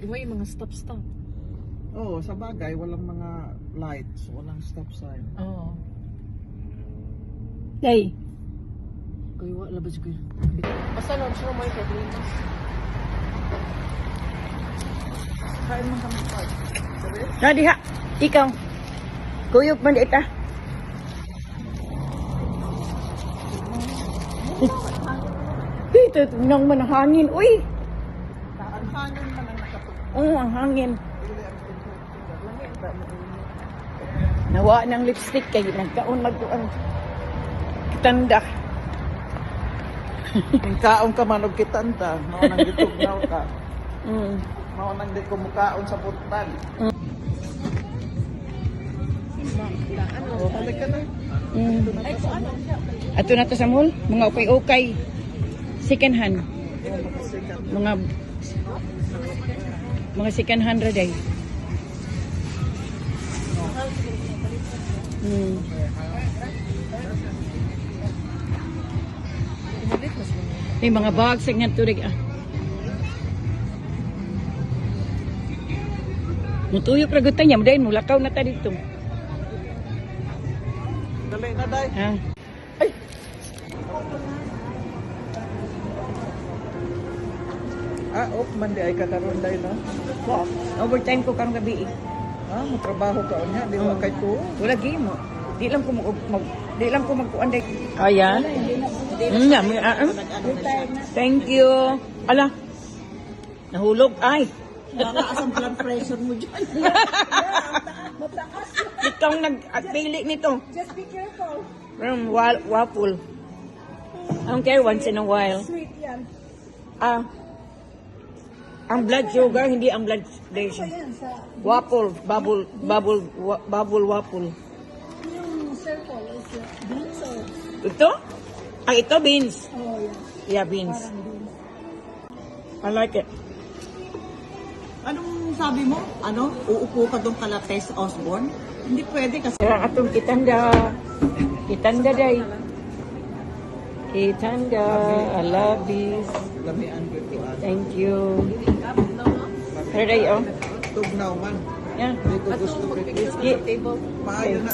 Way mga stop stop. Oo, sa bagay, walang mga lights, walang stop sign. Oo. Day. Kay wa labas ko. Basta no, sure mo problema. Kain man kami park. Sabi? Na diha. Ikaw. Kuyog man ita. Dito nang man ang hangin. Uy. Ang hangin man ang nakatuk. Oo, ang hangin. Dili ang temperature. Nawa ng lipstick kay nagkaon magkuan. Kitanda. Ang kaon ka man og kitanda, mao nang gitugnaw ka. Mao nang di ko mukaon sa puttan. Oh, balik ka na. Ato na to sa mall, mga ukay-ukay. Second hand. Mga second hand ra day. May mga bags sa nga turig ah. Mutuyok ra gud ta niya, dayon mulakaw na ta dito. Dali na day. Ha? Ay, Ah, off man di ay kakaroon day no. Overtime ko karong gabi eh. Ah, mo trabaho ka unya, di wa kay tuo. Wala gi mo. Di lang ko magkuan day. Kaya? Ah. Thank you. Ala. Nahulog ay. Mataas ang blood pressure mo dyan. Mataas. Ikaw nagpili nito. Just be careful. Waffle. I don't care once in a while. Sweet yan. Ah. Ang blood sugar, hindi ang blood pressure. Ano yan sa Waffle, bubble, bubble, bubble waffle. Yung circle is beans or Ito? Ay, ito beans. Oh yeah. Yeah, beans. Parang beans. I like it. Anong sabi mo? Ano? Uupo ka doon kala Tess Osborne? Hindi pwede kasi Kaya atong kitanda. Kitanda day. Kitanda. Alabis. Lamian ko ito. Ah. Thank you. Pero day, oh. Tugnaw man. Yeah. Di ko gusto Gi- Maayo na